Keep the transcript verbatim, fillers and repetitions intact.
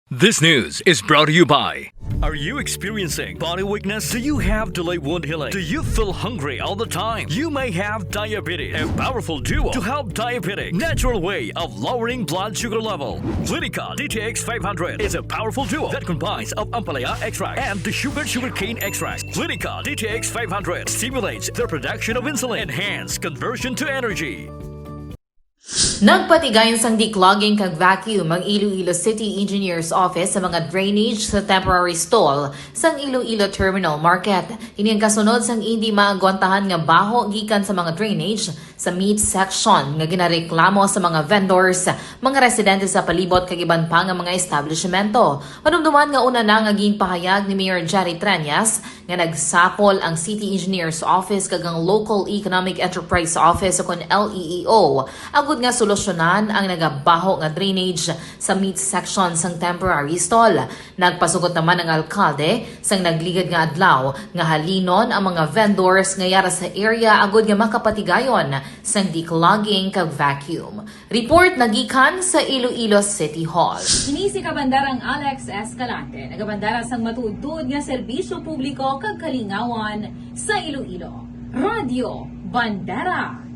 This news is brought to you by. Are you experiencing body weakness? Do you have delayed wound healing? Do you feel hungry all the time? You may have diabetes. A powerful duo to help diabetic natural way of lowering blood sugar level. Clinica D T X five hundred is a powerful duo that combines of ampalaya extract and the sugar sugarcane extract. Clinica D T X five hundred stimulates the production of insulin, enhance conversion to energy. Nagpatigayon sang declogging kag vacuum ang Iloilo City Engineer's Office sa mga drainage sa temporary stall sang Iloilo Terminal Market. Ini ang kasunod sang indi maagwantahan nga baho gikan sa mga drainage sa meat section nga ginareklamo sa mga vendors, mga residente sa palibot kag iban pa nga mga establishmento. Madumduman nga una na nga ginpahayag ni Mayor Jerry Treñas nga nagsapol ang City Engineer's Office kag ang Local Economic Enterprise Office o kon L E E O agud nga solusyonan ang nagabaho nga drainage sa meat section sang temporary stall. Nagpasugot naman ang alkalde sang nagligad nga adlaw nga halinon ang mga vendors nga yara sa area agud nga makapatigayon sang declogging kag vacuum. Report nagikan sa Iloilo City Hall. Ini si Kabandarang Alex Escalante, nagabandara sang matuod-tuod nga serbisyo publiko kag kalingawan sa Iloilo. Radyo Bandera.